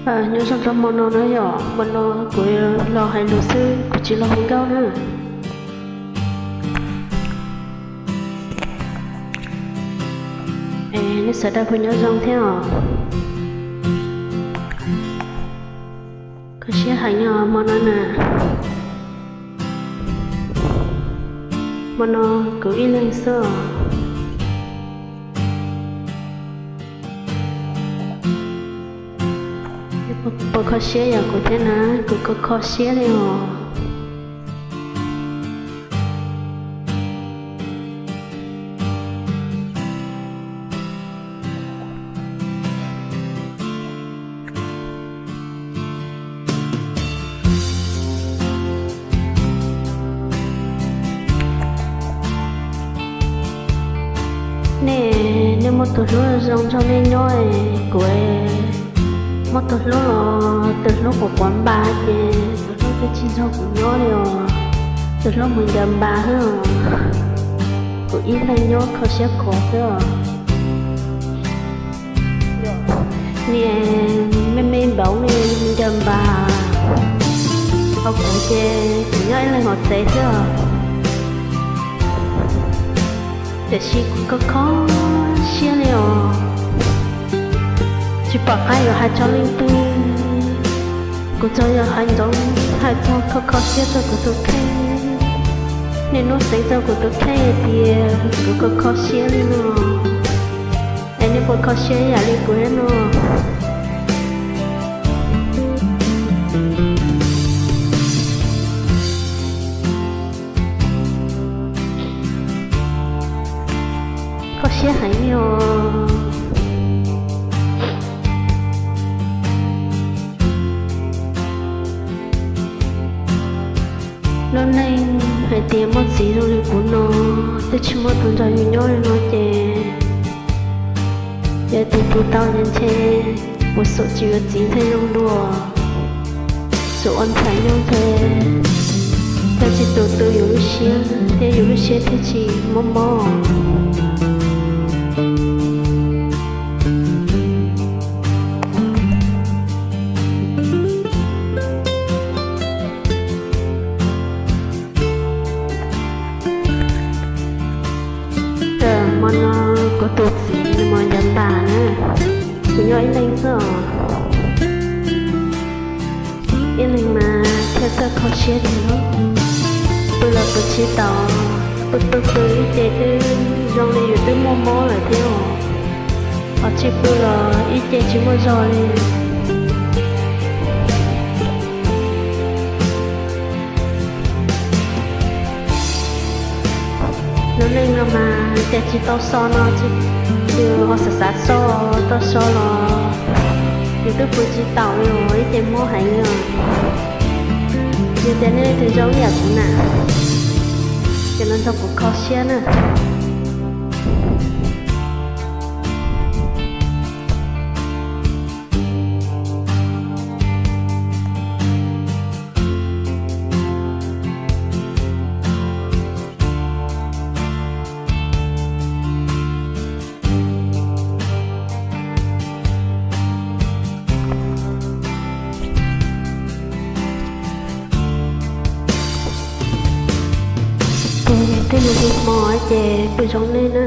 Nyob zoo rau hmo no na yom, hmo no kuv los hais lus xwb, kuv tsis los hu nkauj na. Es nej sawv daws puas nyob zoo thiab os? Kho siab heev os hmo no na. Hmo no kuv ib leeg xwb os. Puas kho siab yam kuv thiab na? Kuv kho kho siab li os. Nej, nej muaj tus hlub zoo nrog nej nyob, kuv muaj tus hlub los tus hlub quav quav npas ces tus hlub twb tsis nrog kuv nyob li os. Tus hlub mus ncaws npas xwb os. Kuv ib leeg nyob kho siab khuav xwb os. Niag me me npaum ne ncaws npas, ho kuv ces kuv nyob ib leeg hauv tsev xwb os. Tiam sis kuv kho kho siab li os. Tsis pom qab yuav hais rau leej twg, kuv tsuas yog hais ntsoov hais txog kho kho siab rau kuv tus kheej. Nej hnub xeev rau kuv tus kheej hais tias kuv kho kho siab li no, es nej puas kho siab ib yam li kuv thiab no? Kho siab heev li os. Lub neej hais tias muaj txiv zoo li kuv no, twb tsis muaj tus nrog yus nyob li no ces yog tus tiv tau ces ntshe kuv xum tsis yuav txiv thiaj zoo dua. Xum ua ntxhais nyob ntshe coj tsis tus tu yus lub siab thiab yus lub siab thiaj tsis mob mob. Hmo no kuv tus txiv mus ncaws npas na, kuv nyob ib leeg xwb os. Ib leeg mas thiaj txawj kho siab tiag. Pw los pw tsis taus, pw pw pw ib ce twb zoo li yus twb muaj mob lawm thiab os. Ho tsis pw los ib ce tsis muaj zog li. Lub neej no mas cas tsis tau so no, yus ho xav xav so, tau so los yus twb pw tsis taus li os, ib ce mob heev li os. Yog tias nej leej twg zoo ib yam kuv na, ces los nrog kuv kho siab na. Ces tej lus hmo ces pw zoo nej na.